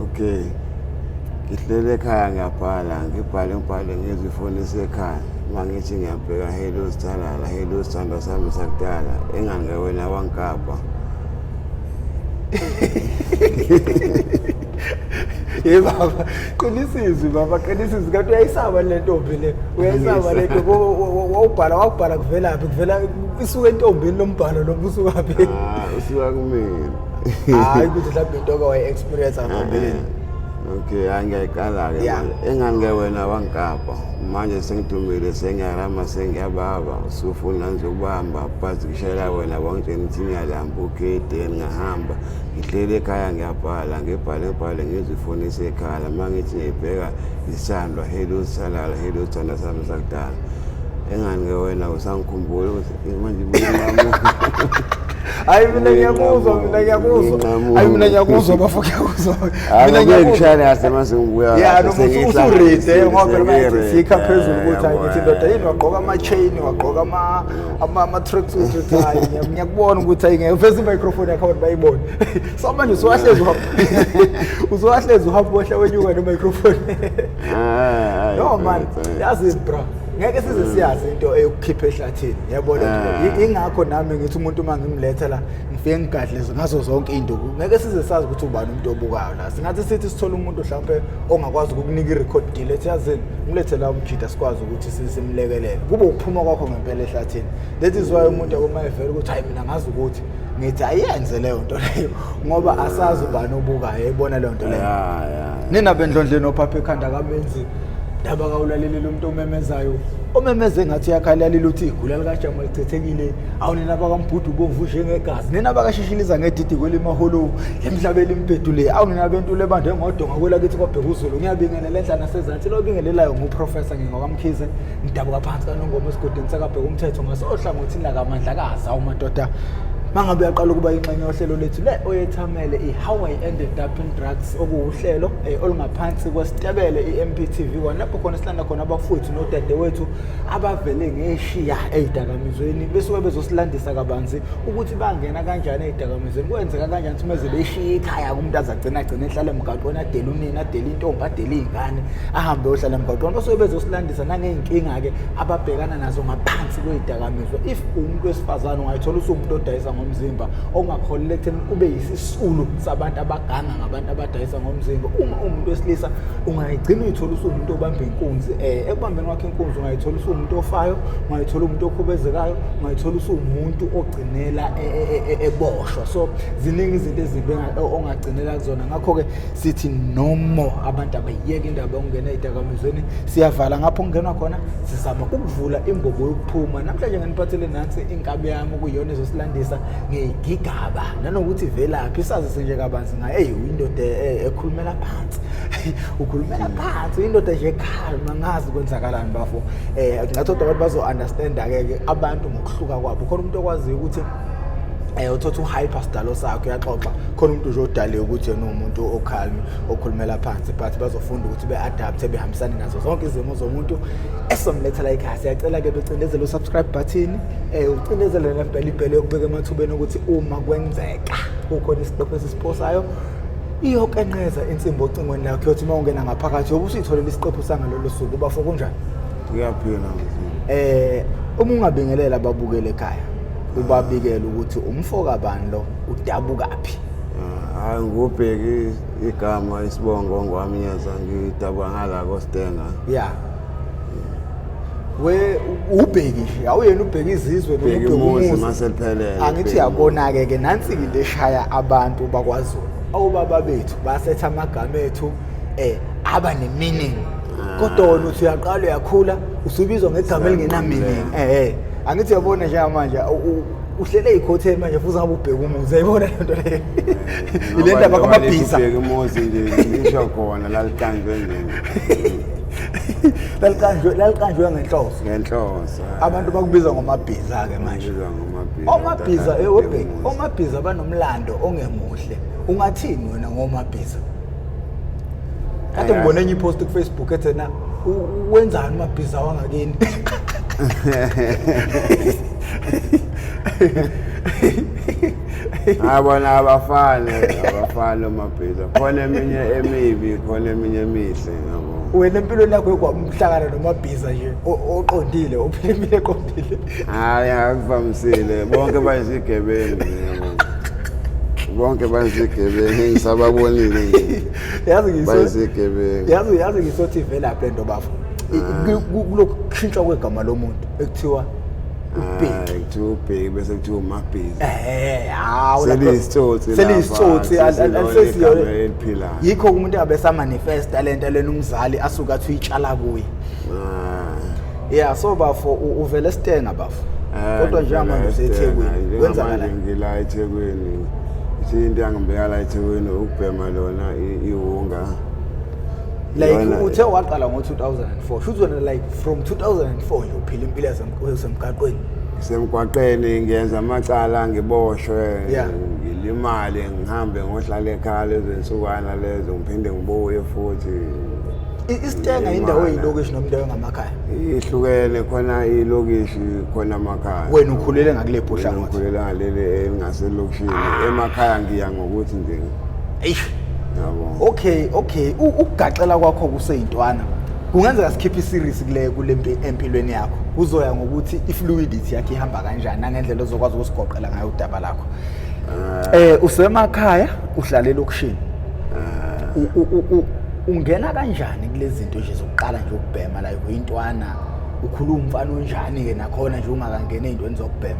Okay. Ngihlele ekhaya ngiyabhala, ngibhale ngibhale ngizwe ifoni isekhaya. Uma ngithi ngiyabheka hello sithalala, hello sithandwa sami sakudala, engani wena wangikapa. Ye baba, qinisa izwi baba, qinisa izwi kanti uyayisaba le ntombi le. Uyayisaba le ntombi wawubhala wawubhala kuvelaphi kuvela isuka entombini lo mbhalo lo usukaphi? Ah, usuka kumina. Hayi ukuthi mhlawumbe into oke wayi-experience ngaphambilini. Okay, hayi ngiyayiqala-ke Yeah. manje. Engani ke wena wangikapa. Manje sengidumile sengiyarama sengiyababa usufuna nje ukubamba but ngishayela wena wangitshela ukuthi ngiyalamba okay then ngahamba ngihleli ekhaya ngiyabhala ngibhale ngibhale ngizwe ifoni isekhala uma ngithi ngiyibheka isithandwa hello sithalala hello sithandwa sami sakudala engani ke wena usangikhumbula ukuthi manje ibuye Hayi mina ngiyakuzwa mina ngiyakuzwa. Hayi mina ngiyakuzwa bafo ngiyakuzwa. Mina ngiyakuzwa. ngishayela kahle mase ngibuya Ya kahle, noma sengihlanganisile, usuride ngoba phela manje sengi-ready. sikha phezulu ukuthi hayi Yabo, ngithi ndoda yini wagqoka ama-chain wagqoka ama-tracksuit uthi hayi ngiyakubona ukuthi hayi ngeke uveze i-microphone yakho abantu bayibone. So manje usuwahlezi uhamba usuwahlezi uhamba wehla wenyuka ne-microphone. Ah, No man, hayi, yazi bro, ngeke size siyazi into eyokukhipha ehlathini. Yabona Ah. ingakho nami ngithi umuntu uma ngimletha la ngifike ngigadle ngazo zonke induku. Ngeke size sazi ukuthi ubani umuntu obukayo la. Singathi sithi sithola umuntu mhlawumbe ongakwazi ukukunika i-record deal ethi yazini umlethe la umjida sikwazi ukuthi simlekelele. Kube ukuphuma kwakho ngempela ehlathini. That is why umuntu yabo evela ukuthi hayi mina ngazi ukuthi ngithi ayenze leyo nto leyo ngoba asazi ubani obukayo ebona leyo nto leyo. Ya. Nina bendlondleni ophapha ekhanda kamenzi ndaba kawulaleleli umuntu omemezayo omemeze ngathi uyakhalalile uthi igula likajama lichithekile awu nina bakambhudu ubomvu njengegazi nina bakashishiliza ngedidi kwelimaholo emhlabeni imbhedu le awu nina bentule ebande ngodonga kwelakithi kwabheka uzulu ngiyabingelela enhla nasezansi lo bingelelayo nguprofessor ngingokamkhize ngidabuka phansi kanongoma esigodini sakabheka umthetho ngasohlangothini lakamandlakazi awu madoda mangabe uyaqala ukuba ingxenye yohlelo lethu le oyethamele i-how I ended up in drugs okuwuhlelo olungaphansi kwesitebele i-MPTV 1 lapho khona silanda khona abafowethu nodadewethu abavele ngeshiya ey'dakamizweni besuke bezosilandisa kabanzi ukuthi bangena kanjani ey'dakamizweni kwenzeka kanjani ukuthi meze beshiye ikhaya kumuntu aze agcine agcine ehlala emgaqweni adele unina adele intombi adele iy'ngane ahambe ohlala emgaqweni basuke bezosilandisa nangey'nkinga-ke ababhekana nazo ngaphansi kwey'dakamizwa if umuntu wesifazane ungayithola usuwumuntu odayisa ngomzimba okungakholela ekutheni ube yisisulu sabantu abaganga ngabantu abadayisa ngomzimba uma uwumuntu wesilisa ungayigcina uyithola usuwumuntu obamba inkunzi ekubambeni kwakho inkunzi ungayithola usuwumuntu ofayo ungayithola umuntu okhubezekayo ungayithola usuwumuntu ogcinela eboshwa so ziningi izinto ezimbi ongagcinela kuzona ngakho-ke sithi no more abantu abayiyeke indaba yokungena ey'dakamizweni siyavala ngapho kungenwa khona sizama ukuvula imbobo yokuphuma namhlanje nginiphathele nansi inkabi yami okuyiyona ezosilandisa ngeyigigaba nanokuthi ivelaphi isazise nje kabanzi ngayo eyi uyindoda ekhulumela phansi ukhulumela phansi uyindoda nje calm angazi kwenzakalani bafo ngathi kodwa abantu bazo-understanda-ke ke abantu ngokuhluka kwabo khona umuntu okwaziyo ukuthi uthatha uhyper sidalo sakhe uyaxoxa khona umuntu nje odaliwe ukuthi yena umuntu ocalm okhulumela phansi but bazofunda ukuthi be-adapte behambisane nazo zonke izimo zomuntu esizomlethela ekhaya siyacela-ke becindezele u-subscribe button ucindezele nempela ibhele yokubeka emathubeni ukuthi uma kwenzeka kukhona isiqephu esisiposayo iyokenqeza insimbi ocingweni lakho yothi uma ungena ngaphakathi yobe usuyitholela isiqephu sangalolo suku bafo kunjani Ngiyaphila mzimba. Uma ungabingelela ababukele ekhaya ubabikele ukuthi umfo kabani lo udabukaphi Hayi ngubheki igama isibongo ngwamnyeza ngidabuka ngala koStenga. Ya we ubheki nje awuyena ubheka izizwe noma Bheka ubheka umuzi umuzi maseliphelele. angithi uyabona-ke ke nansi-ke into eshaya abantu bakwaZulu awubaba bethu basetha amagama ethu aba ne-meaning kodwa wena uthi uyaqala uyakhula usubizwa ngegama elingena-meaning angithi uyabona njengamanje uhlele ey'khotheni manje futhi ngabe ubheka umuzi uyayibona le nto leyo ile ndaba kamabhiza Ubheka umuzi nje ngisho khona laliqanjwe nje laliqanjwe ngenhloso ngenhloso. Abantu bakubiza ngomabhiza-ke manje. Babizwa ngomabhiza. Omabhiza Ubheka webheki umuzi. omabhiza banomlando ongemuhle ungathini wena ngomabhiza kade ngibone enye ipost ku-Facebook ethe na wenzani umabhiza wangakini Abona abafani, abafani omabhiza. Khona eminye emibi, khona eminye emihle, yabo. Wena empilweni yakho uhlangana nomabhiza nje oqondile, ophila impilo eqondile? Hayi, akuvamisile. Bonke bayizigebengu, yabo. Bonke bayizigebengu, ngisababonile nje. Yazi ngiso Bayizigebengu. Yazi ngisothi ivelaphi lento bafo. Kulokhu kushintshwa kwegama lomuntu ekuthiwa uBheki. Hayi, kuthiwa uBheki bese kuthiwa uMabhiza. Hawu lapho- Seliyisitsotsi lapha, Seliyisitsotsi, sesilona alisesiyo- igama eliphilayo. Yikho umuntu engabe esamanifesta lento lena umzali asuke athi uyitshala kuye. Yeah, so bafo uvele esitenga bafo. Kodwa njengamanje useThekwini. Kwenzakalani? Ngila eThekwini. Ithi into yangibeka la eThekwini ukubhema lona iwunga. Like Yona- uthe waqala ngo-2004, shuthi wena like from 2004 nje uphila impilo yasemgaqweni. Semgwaqeni ngiyenza amacala, ngiboshwe, Yeah. ngilimale, ngihambe ngohlala ekhaya lezo nsukwana lezo, ngiphinde ngibuye futhi. Isitenga indawo eyilokishi noma indawo engamakhaya? Ihlukene, khona ilokishi, khona amakhaya. Wena ukhulele ngakulephi uhlangothi? Ngikhulele ngaleli elingaselokishini. Emakhaya ngiya ngokuthi nje, Eish. yabo. Okay. Ukugaxela kwakho kuseyintwana kungenzeka sikhiphe iseries kule empilweni yakho. Kuzoya ngokuthi ifluidity yakhe ihamba kanjani nangendlela ozokwazi ukusigoqela ngayo udaba lakho. Usemakhaya, uhlala elokishini. Ungena kanjani kulezi zinto nje zokuqala nje ukubhema, like uyintwana, ukhuluma umfana onjani ke nakhona nje ungakangena ey'ntweni zokubhema?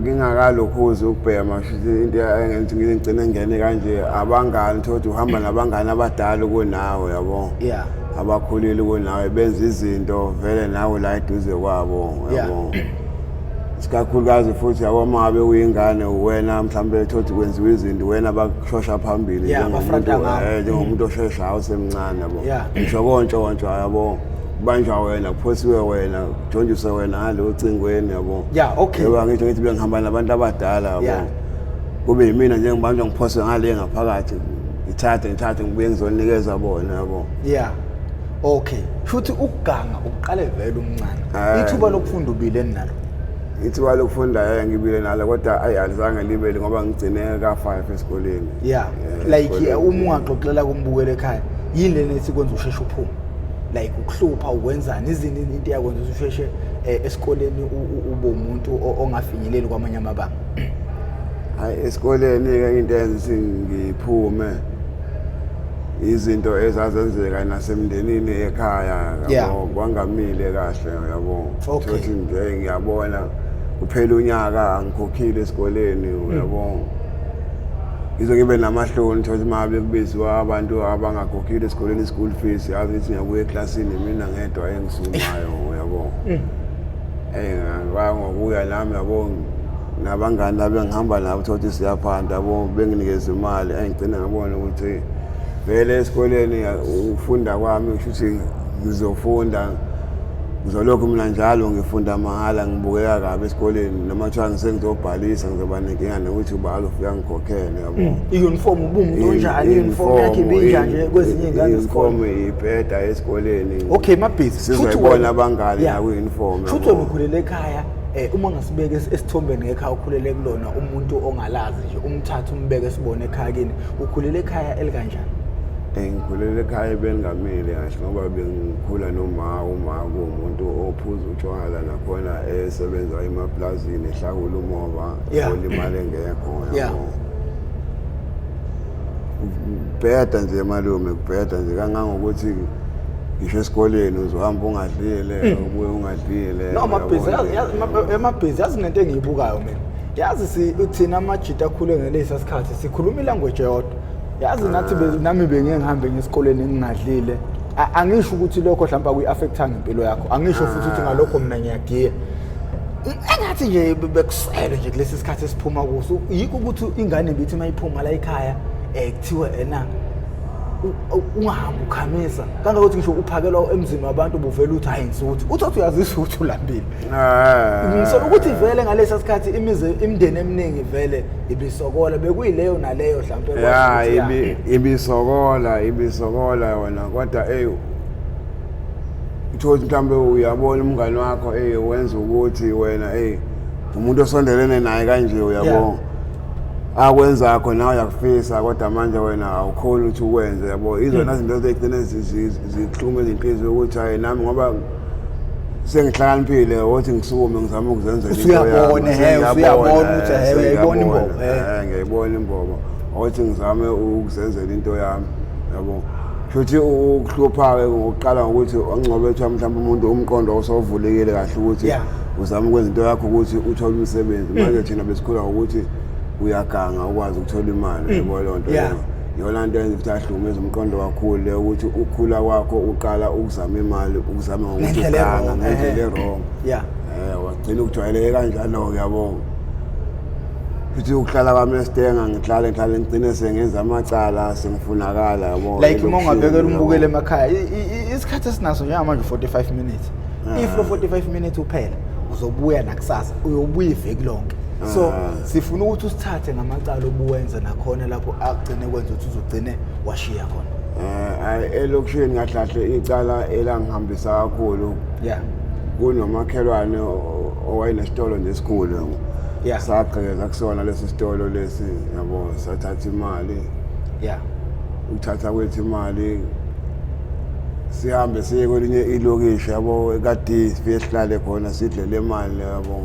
Ngingakalokhuzi ukubhema, shuthi into engenza ngigcine ngene kanje abangani, thothi uhamba nabangani abadala kunawe, yabo. Abakhulile kunawe, benza izinto vele nawe la eduze kwabo, yabo. Isikakhulukazi futhi yabo, uma ngabe uyingane wena mhlawumbe thothi kwenziwa izinto wena bakushosha phambili Bafronta ngawe. njengomuntu osheshayo osemncane, yabo. Yeah. Ngisho kontshontsho, yabo, kubanjwa wena, kuphosiwe wena, kujonjiswe wena ngale ocingweni, yabo. Yeah, okay. Yebo, ngisho ngithi bengihamba nabantu abadala, yabo. Yeah. Kube yimina nje ngibanjwa ngiphoswe ngale ngaphakathi, ngithathe ngibuye ngizonikeza bona, yabo. Yeah. Okay. Shuthi ukuganga uqale vele umncane. Ithuba lokufunda ubile nalo? Ithuba lokufunda ngibile nalo, kodwa ayi alizange libele ngoba ngigcine ka-5 esikoleni. Yeah. Like uma ungaxoxela kumbukelo ekhaya, yini lena ethi kwenza usheshe uphume? Like ukuhlupha ukwenzani, izini into eyakwenza ukuthi usheshe esikoleni ube umuntu ongafinyeleli kwamanye amabanga? Hayi, esikoleni-ke into eyenza ukuthi ngiphume izinto ezazenzeka nasemndenini ekhaya, yabo, kwangamile kahle, yabo. Okay. Thothi nje ngiyabona kuphela unyaka angikhokhile esikoleni, yabo. Ngize ngibe namahloni thothi uma bekubiziwa abantu abangakhokhile esikoleni school fees, yazi ukuthi ngiyabuya eklasini mina ngedwa engisumayo, yabo. Ngokuya nami, yabo, nabangani laba engihamba nabo thothi siyaphanda, yabo, benginikeza imali. Ngigcina ngabona ukuthi vele esikoleni ufunda kwami kusho ukuthi ngizofunda, ngizolokhu mina njalo ngifunda mahhala, ngibukeka kabi esikoleni, noma kuthiwa ngisengizobhalisa ngizoba nenkinga nokuthi uba azofika ngikhokhele, yabo. I-uniform ubumuntu onjani? I-uniform yakhe ibinjani nje kwezinye iy'ngane zesikole? I-uniform ibheda esikoleni. Okay, Mabhizi. Sizoyibona abangani nakwi-uniform, Futhi yabo. wena ukhulele ekhaya, uma ngasibeka esithombeni ngekhaya ukhulele kulona, umuntu ongalazi nje umthathe umbeke sibone ekhaya kini, ukhulele ekhaya elikanjani? Ngikhulele ekhaya bengamile kahle ngoba bengikhula noma uma kuwumuntu ophuza utshwala, nakhona esebenza emaplazini ehlakula umoba, ethola imali engekho, yabo. Kubheda nje malume, kubheda nje kangangokuthi ngisho esikoleni uzohamba ungadlile, ubuye ungadlile. No, Mabhizi, yabo. Mabhizi, yazi nento engiyibukayo mina. Yazi thina amajita akhule ngelesa sikhathi sikhuluma ilanguage eyodwa. Yazi nathi nami bengeke ngihambe ngesikoleni ngingadlile. Angisho ukuthi lokho mhlawumbe akuyi-affectanga impilo yakho. Angisho futhi ukuthi ngalokho mina ngiyagiya. Engathi nje bekusele nje kulesi sikhathi esiphuma kuso. Yikho ukuthi ingane ibithi mayiphuma la ekhaya, kuthiwe ena ungahambi ukhamisa. Kangangokuthi ngisho uphakelwa emzini wabantu ubuvela uthi hayi ngisuthi. Uthi uthi uyaziswa ukuthi ulambile. Ngisola ukuthi vele ngalesa sikhathi imindeni eminingi vele ibisokola, bekuyileyo naleyo mhlawumbe ekwazi Ya, ukuthi ya. ibisokola yona, kodwa uthola mhlawumbe uyabona umngani wakho wenza ukuthi wena Umuntu osondelene naye kanje, uyabo, akwenzakho nawe uyakufisa, kodwa manje wena awukhoni ukuthi ukwenze, yabo. Izona zinto ezigcine zihlukumeza inhliziyo ukuthi hayi, nami ngoba sengihlakaniphile ukuthi ngisukume ngizame ukuzenzela into yami. Usuyabona, Sengiyabona, usuyabona ukuthi, uyayibona sengiyabona, imbobo, Ngiyayibona imbobo, ukuthi ngizame ukuzenzela into yami, yabo. Futhi ukuhlupha-ke ngokuqala ngokuthi ongcobe kuthiwa mhlawumbe umuntu umqondo osovulekile kahle ukuthi uzame ukwenza into yakho ukuthi uthole umsebenzi. Manje thina besikhula ngokuthi uyaganga ukwazi ukuthola imali, yabo, leyo nto leyo. Iyona nto yenza ukuthi ahlukumeze umqondo kakhulu leyo, ukuthi ukukhula kwakho uqala ukuzama imali, ukuzama ngokuthi Ngendlela uganga e-wrong, ngendlela e-wrong. Wagcina ukujwayeleke kanjalo-ke, yabo. Futhi ukuhlala kwami esitenga, ngihlale ngihlale ngigcine sengenza amacala, sengifunakala, yabo. Like uma elokishini, ungabhekela yabo. umbukeli emakhaya, isikhathi esinaso njengamanje 45 minutes. If lo 45 minutes uphela, uzobuya nakusasa, uyobuya iveki lonke. So sifuna ukuthi usithathe ngamacala obuwenza nakhona lapho agcine kwenza ukuthi uzogcine washiya khona. Hhayi, elokishini kahle kahle icala elangihambisa kakhulu kunomakhelwane owayenesitolo nje esikhulu. Sagqekeza kusona lesi sitolo lesi, yabo, sathatha imali. Ukuthatha kwethu imali, sihambe siye kwelinye ilokishi, yabo, ekade sifike sihlale khona sidle le mali, yabo.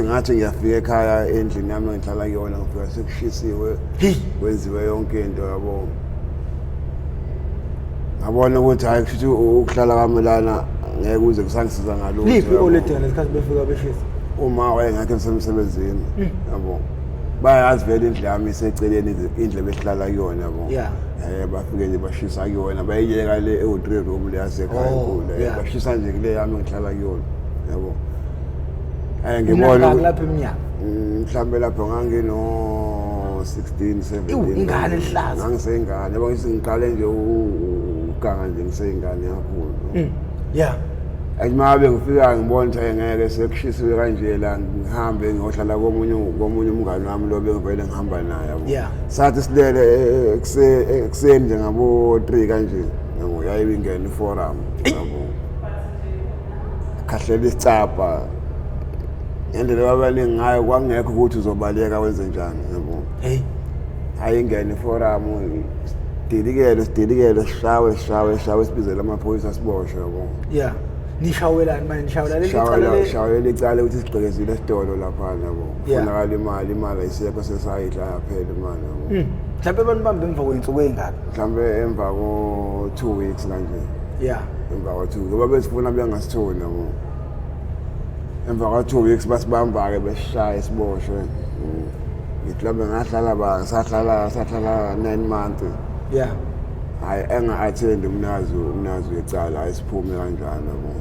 Ngathi ngiyafika ekhaya endlini yami engihlala kuyona, ngifika sekushisiwe, kwenziwe yonke into, yabo. Ngabona ukuthi hhayi, kusho ukuthi ukuhlala kwami lana ngeke kuze kusangisiza ngalutho, Liphi yabo. oledi ngesikhathi befika beshisa? Uma wayengekho emsemsebenzini, yabo, bayazi vele indlu yami iseceleni indlu ebehlala kuyona, yabo. Bafike nje bashisa kuyona, bayiyeka le ewu-3 room le yasekhaya enkulu. Bashisa nje kule yami engihlala kuyona, yabo. Ngibona Unangaki ukuthi lapha eminyaka? Mhlambe lapho ngangino 16, 17. Ewu, ingane ehlaza. Ngangiseyingane, yabo, ngithi ngiqale nje ukuganga nje ngiseyingane kakhulu. Athi uma ngabe ngifika ngibona ukuthi ngeke sekushisiwe kanje la, ngihambe ngiyohlala komunye umngane wami lo bengivele ngihamba naye, yabo. Sathi silele ekuseni nje ngabo 3 kanje, yabo, yayibe ingena iforum, yabo. Khahlela isicabha. Ngendlela ababaningi ngayo kwakungekho ukuthi uzobaleka wenze njani, yabo. Hayi, ingene iforum, sidilikele, sidilikele, sishawe, sishawe, sishawe, sibizele amaphoyisa siboshwe, yabo. Nishawelani manje, nishawela leli Shawela, cala le? shawela icala ukuthi sigqekezile esitolo lapha, yabo. Yeah. Kufunakala imali, imali ayisekho, sesayidla yaphela imali, yabo. Mhlawumbe abantu bambe emva kwey'nsuku ey'ngaki? Mhlawumbe emva ko 2 weeks kanje. Emva kwa 2, ngoba besifuna bengasitholi, yabo. Emva kwa 2 weeks basibamba-ke, besishaya siboshwe. Ngithi mhlawumbe ngahlala ba, sahlala, sahlala 9 months. Hayi, enga-attend umnazi wecala, hayi siphume kanjani, yabo.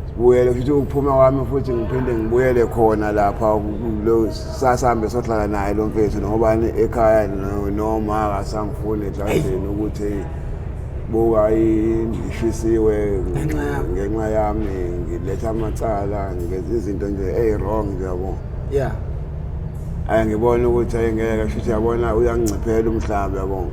Sibuyele futhi ukuphuma kwami futhi ngiphinde ngibuyele khona lapha lo sasambe sohlala naye lo mfethu, nobani ekhaya noma akasangifuni edladleni ukuthi buka indlu ishisiwe Ngenxa yami. ngenxa yami, ngiletha amacala, ngenza izinto nje eyi-wrong nje, yabo. Hayi, ngibona ukuthi ayingeke, shuthi yabona uyanginciphela umhlaba, yabo.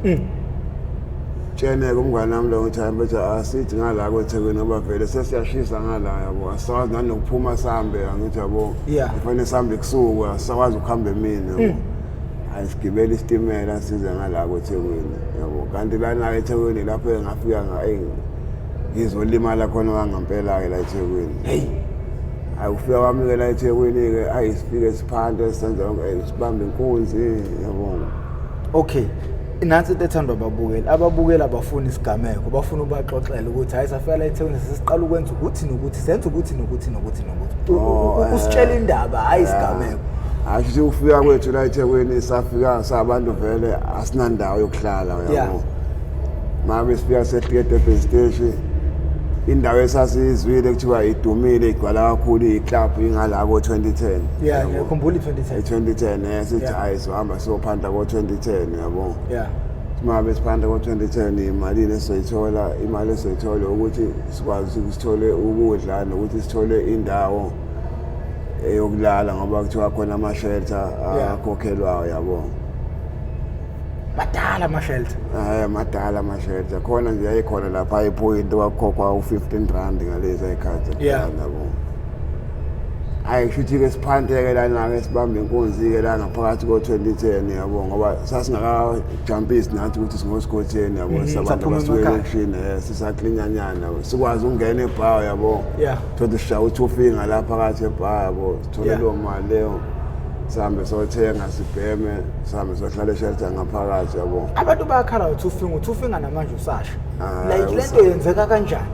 Tsheneke umngane wami lo ngithi hayi mfethu, asithi ngala kweThekwini ngoba vele sesiyashisa ngala, yabo, asisakwazi nanokuphuma sihambe, angithi yabo. Kufanele sihambe ebusuku, asisakwazi ukuhamba emini, yabo. Hayi, sigibele isitimela size ngala kweThekwini, yabo. Kanti lana eThekwini lapho engafika ngizolimala khona kangempela-ke la eThekwini. Hey. Hayi, ukufika kwami-ke la eThekwini-ke, ayi sifike siphante, senze yonke, sibambe inkunzi, yabo. Okay. Nansi into ethandwa ababukeli. Ababukeli abafuni isigameko, bafuna ubaxoxele ukuthi hayi safika la eThekwini sesiqala ukwenza ukuthi nokuthi, senza ukuthi nokuthi nokuthi nokuthi. Usitshela indaba, hayi isigameko. Hayi, futhi ukufika kwethu la eThekwini safika sabantu vele asinandawo yokuhlala, uyabo. Mabe sifika sehlike eDurban Station, indawo esasiyizwile kuthiwa idumile igcwala kakhulu iclub ingala ko 2010. Yeah, Yabo. ngiyakhumbula i-2010. I-2010, sithi hayi sizohamba siyophanda ko 2010, yabo. Uma besiphanda ko 2010, imali esizoyithola, imali esizoyithola ukuthi sikwazi ukuthi sithole ukudla nokuthi sithole indawo eyokulala, ngoba kuthiwa khona ama-shelter akhokhelwayo, yabo. Madala ama-shelter. Madala ama-shelter. Khona nje yayikhona lapha ipoint kwakukhokhwa u-15 rand ngalezi ayikhathi. Yabo. Ayi, kusho ukuthi-ke siphanteke lana-ke, sibambe inkunzi-ke la ngaphakathi ko-2010, yabo, ngoba sasingakajampisi nathi ukuthi singosikhotheni, yabo. Sabantu Saphuma abasuke emakhaya. elokishini, sisaklinyanyana, yabo, sikwazi ukungena ebhawa, yabo. Thothi sishaya u-two finger la phakathi ebhawa, yabo, sithole leyo mali leyo, sihambe sothenga, sibheme, sihambe sohlala e-shelter ngaphakathi, yabo. Abantu bayakhala ngo-two finger, u-two finger namanje usasha. Ah, Like, le nto yenzeka kanjani,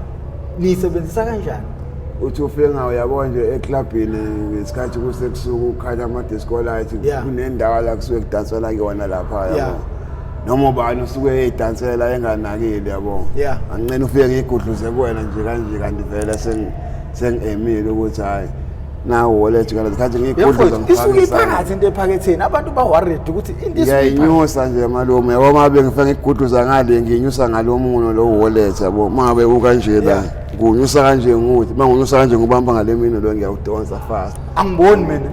niyisebenzisa kanjani? U-two finger, uyabo nje, eklabhini ngesikhathi kusekusuku kukhanya ama-disco light, kunendawo la kusuke kudansela kuyona lapha, yabo, noma ubani usuke eyidansela enganakile, yabo. Anqena ufike ngiyigudluze kuwena nje kanje, kanti vele sengi-emile ukuthi hhayi, nawu wallet, ngalesikhathi ngiyigudluza Yebo, isuke ngifake isandla. Iphakathi into ephaketheni, abantu ba-worried ukuthi into isuke iphakathi. Ngiyayinyusa nje, malume, yabo, uma ngabe ngifike ngigudluza ngale, ngiyinyusa ngalo muno lo wallet, yabo, uma ngabe ukanje la, ngunyusa kanje, nguthi uma ngunyusa kanje, ngubamba ngale mino lo, ngiyawudonsa fast. Angiboni mina.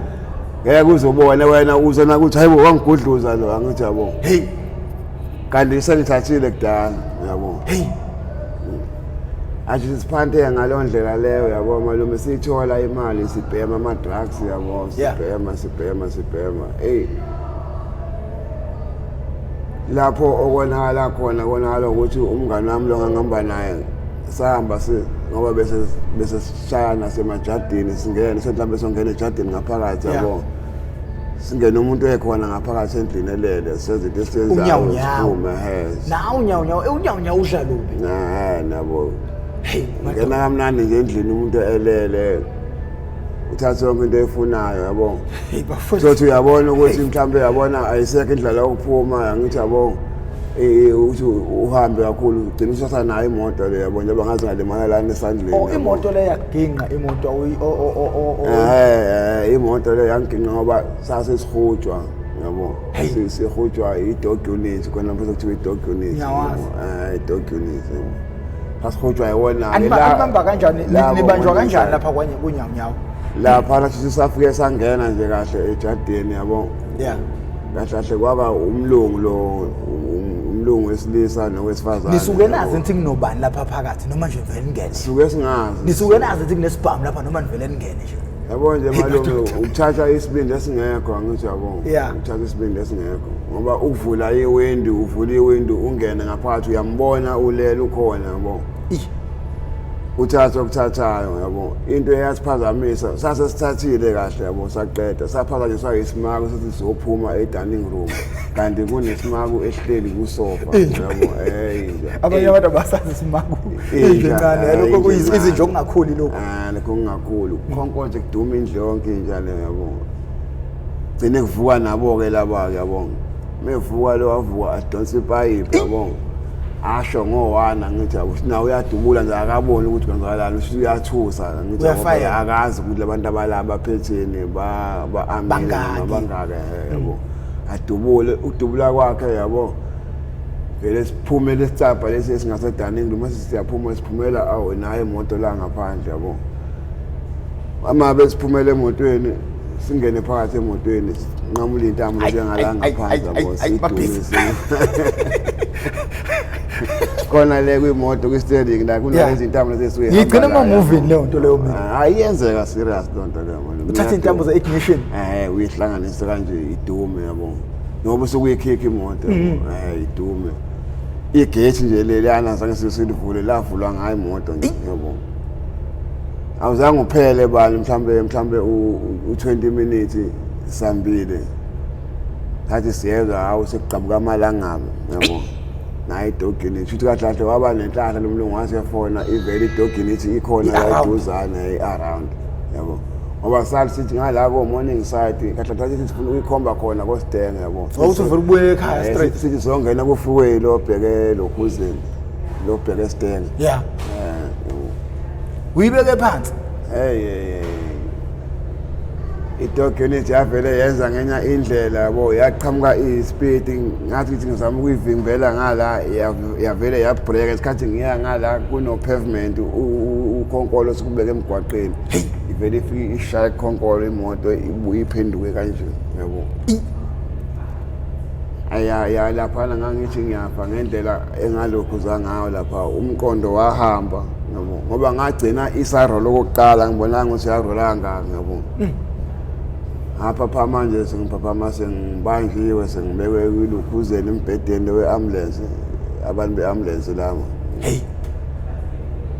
Ngeke uzobone wena, uzona ukuthi hayibo, wangigudluza lo, angithi, yabo. Hey. Kanti sengithathile kudala, yabo. Hey. Athi siphanteke ngaleyo ndlela leyo, yabo, malume, siyithola imali, sibhema ama-drugs, yabo. Sibhema, sibhema, sibhema, eyi, lapho okonakala khona, konakala ukuthi umngane wami lo ngangihamba naye, sahamba si ngoba bese sishaya nasemajadini, singene mhlawumbe songena ejadini ngaphakathi, yabo, singene umuntu ekhona ngaphakathi endlini elele, senze into esiyenzayo. Unyawunyawu. Siphume, he. Nawu unyawunyawu, unyawunyawu udla lubi. Na nabo. Hey. Ngena kamnandi nje endlini, umuntu elele, uthathe yonke into eyifunayo, yabo. Hey, bafowethu. Sothi uyabona ukuthi mhlawumbe, uyabona, ayisekho indlela yokuphuma, angithi, yabo, ukuthi uhambe kakhulu, ugcina usatha nayo imoto le, yabo, njengoba ngaze ngalimala lana esandleni, Oh. yabo. Imoto le yakuginqa imoto Imoto le yanginqa ngoba sase sihujwa, yabo. Sihujwa i-dog unit khona lapho, sekuthiwa i-dog unit. Ngiyawazi. I-dog unit, yabo, sasihujwa yiwona. Anibamba kanjani? Nibanjwa kanjani lapha kwanye kunyawunyawu? Lapha nathi safike sangena nje kahle ejadini, yabo. Kahle kahle kwaba umlungu lo, umlungu wesilisa nowesifazane. Nisuke nazi Yabo. nithi kunobani lapha phakathi, noma nje vele ningene? Suke singazi. Nisuke nazi ukuthi kunesibhamu lapha, noma nivele ningene nje? Yabo nje, Hey, malume, madoda. ukuthatha isibindi esingekho, angithi, yabo. Ukuthatha isibindi esingekho ngoba ukuvula iwindi, uvula iwindi, ungene ngaphakathi, uyambona ulele, ukhona, yabo. Ih. Uthatha okuthathayo, yabo. Into eyasiphazamisa, sase sithathile kahle, yabo, saqeda, saphazanyiswa isimaku, sithi sizophuma e-dining room, kanti kunesimaku ehleli kusofa, yabo, inja. Abanye abantu abasazi isimaku. Inja, Inja encane. Inja Lokho encane. izinja okungakhuli lokhu. Ah, lokho kungakhulu, khonkonje kuduma indlu yonke inja leyo, yabo. Gcine kuvuka nabo-ke laba-ke, yabo, mevuka lo, wavuka adonsa ipayipi, yabo, asho ngowana, ngithi, yabo, ukuthi nawe uyadubula nje, akaboni ukuthi kwenzakalani, uthi uyathusa, ngithi, yabo, Uyafaya. Akazi ukuthi labantu abalaba baphetheni, ba-amile. Bangaki. Noma bangaki, yabo. Adubule, ukudubula kwakhe, yabo, vele siphume lesicabha lesi esingase-dining room, mase siyaphuma, siphumela, awu, nayo imoto la ngaphandle, yabo. Ama besiphumela emotweni, singene phakathi emotweni, sinqamule intambo Ayi, njengala ayi, ayi, ngaphandle, ayi, yabo. ayi, babhizi. Sidumise khona le kwimoto, kwi-steering la, kunalezi intambo lezi esuke. Ngiyigcina ema-movini leyo nto leyo mina. Ayiyenzeka serious loo nto leyo, malume. Uthatha intambo ze-ignition. Uyihlanganise kanje, idume, yabo, noba usukuyikhipha imoto, yabo, idume igethi nje leliyana, zange silivule, lavulwa ngayo imoto nje, yabo. Awuzange uphele bani, mhlambe u-20 minutes sambile, sathi siyezwa, hawu, sekugqabuka amalangabi, yabo, nayo i-dog unit. Futhi kahle kahle waba nenhlahla lo mlungu, wasefona ivele i-dog unit ikhona la I-around. eduzane, i-around, yabo, ngoba sathi sithi ngala ko-morning side, kahle kahle sithi sifuna ukuyikhomba khona kosidenge, yabo. Wawuthi uvele ubuye ekhaya straight. Sithi sizongena ku-freeway lo bheke lokhuzeni, lo bheke esidenge. Yabo. Uyibeke phansi. Hey, hey, hey. I-dog unit yavele yenza ngenye indlela, yabo, yaqhamuka i-speed, ngathi ukuthi ngizama ukuyivimbela ngala, yavele yabreka isikhathi ngiya ngala kuno-pavement, ukhonkolo sikubeke emgwaqeni, ivele ifike ishaye ikhonkolo imoto, ibuye iphenduke kanje, yabo. Aya laphana ngangithi ngiyafa ngendlela engalokhu zangayo lapha, umqondo wahamba yabo, ngoba ngagcina isarolo okokuqala ngibonanga ukuthi yarola kangaka yabo. Ngapha manje sengiphaphama sengibanjiwe, sengibekwe kwilukhuzeni embhedeni we-ambulance, abantu be-ambulance labo. Hey.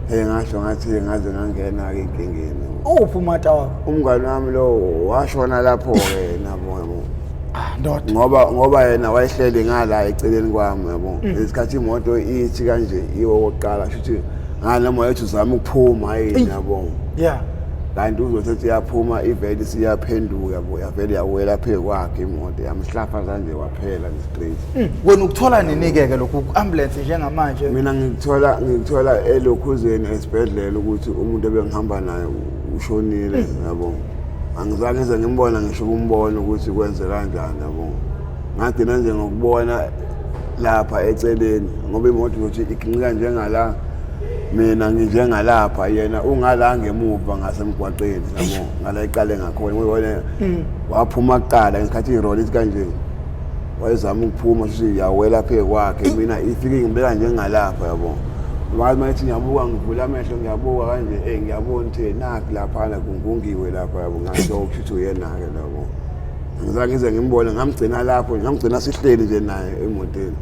Hey, ngasho ngathi ngaze ngangena-ke enkingeni. Uphi umata wakho? Umngani wami lo washona lapho-ke nabo yabo. Ah, ndoda. Ngoba yena wayehleli ngala eceleni kwami yabo. Isikhathi imoto ithi kanje iwo kokuqala, shuthi nganoma yethi uzama ukuphuma yini yabo. Yeah. Kanti uzothi iyaphuma ivele siyaphenduka yabo, yavele yawela phezu kwakhe imoto, yamhlafa kanje waphela nje straight. Wena ukuthola nini-ke ke lokhu ku-ambulance njengamanje? Mina ngikuthola elokhuzeni esibhedlela ukuthi umuntu ebengihamba naye ushonile yabo. Angizange ngize ngimbona, ngisho ukumbona ukuthi kwenze kanjani yabo. Ngagcina nje ngokubona lapha eceleni ngoba imoto ukuthi iginqika njengala, mina nginjengalapha, yena ungala ngemuva ngasemgwaqeni yabo, ngala iqale ngakhona ngibone waphuma kuqala ngesikhathi iroli ithi kanje, wayezama ukuphuma shuthi yawela phezu kwakhe, mina ifike ngibeka njengalapha yabo. Ngathi mayethi ngiyabuka, ngivula amehlo ngiyabuka kanje, ngiyabona ukuthi nakhu laphana kungungiwe lapha yabo, ngasho ukuthi uyena-ke labo. Angizange ngize ngimbone, ngamgcina lapho, ngamgcina sihleli nje naye emotweni.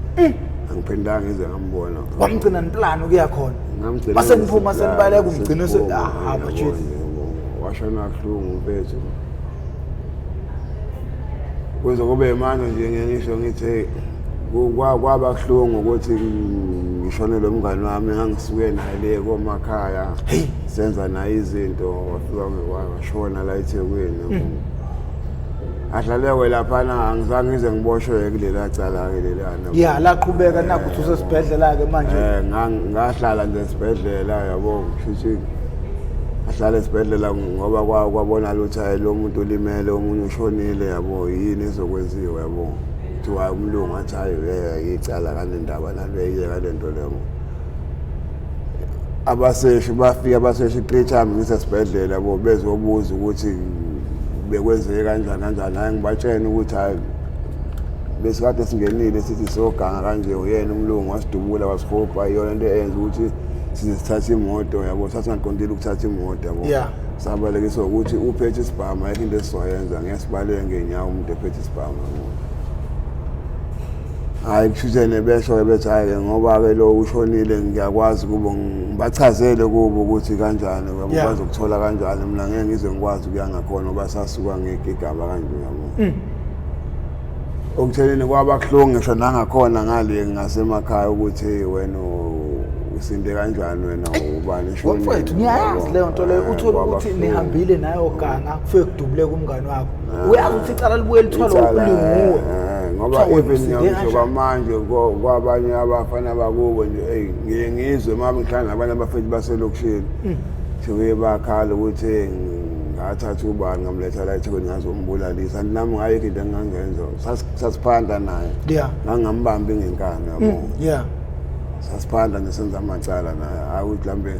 Angiphindanga ngize ngambona. Wamgcina niplani ukuya khona? Ngamgcina Mase niphuma ngisiplan, senibaleka umgcina sesiphuma, ah, yabo, bajith. yabo. Washona kabuhlungu mfethu. Kuze kube manje nje ngisho ngithi kwaba kuhlungu ukuthi ngishonelwe umngani wami engangisuke naye le komakhaya. Senza naye izinto, wafika washona la eThekwini. Adlalekwe laphana, angizange ngize ngiboshwe kulela cala-ke lelana. Ya, laqhubeka nakho uthi usesibhedlela-ke manje. Ngahlala nje esibhedlela yabo, kushuthi ahlala esibhedlela ngoba kwabonakala ukuthi hayi lo muntu ulimele, omunye ushonile yabo, yini ezokwenziwa yabo. Kuthiwa umlungu athi hayi icala kanendaba nalo, eyeka le nto leyo. Abaseshi bafika, abaseshi 3 times ngisesibhedlela yabo, bezobuza ukuthi bekwenzeke kanjani kanjani. Hayi ngibatshena ukuthi hayi besikade singenile sithi soganga kanje, uyena umlungu wasidubula wasihopha, iyona into eyenza ukuthi size sithathe imoto yabo, sasingaqondile ukuthatha imoto yabo. Sabalekiswa ukuthi uphethe isibhamu, ayikho into esizoyenza, ngeke sibaleke ngeenyawo umuntu ephethe isibhamu yabo. Hhayi kushuthene besho-ke bethi hhayi-ke ngoba-ke lo ushonile, ngiyakwazi kubo ngibachazele kubo ukuthi kanjani yabo, bazokuthola kanjani, mina ngeke ngize ngikwazi ukuya ngakhona ngoba sasuka ngegigaba kanje yabo. Okuthenini kwaba kuhlungu ngisho nangakhona ngale ngasemakhaya ukuthi wena usinde kanjani, wena ubani eshonile. Mfowethu ngiyayazi leyo nto leyo, uthole ukuthi nihambile nayo ganga kufike kudubuleka umngani wakho. Uyazi ukuthi icala libuye lithwalwe ulinguwe. Ngoba even ngisho kwamanje kwabanye abafana bakubo nje, hey ngiye ngizwe uma ngihlala nabanye abafethu baselokishini. Sekuye bakhala ukuthi ngathatha ubani ngamletha la eThekwini ngazombulalisa. Nami ngayikho into engangenza. Sasiphanda naye. Ngangambambi ngenkani yabo. Sasiphanda nje senza amacala naye. Hayi ukuthi mhlambe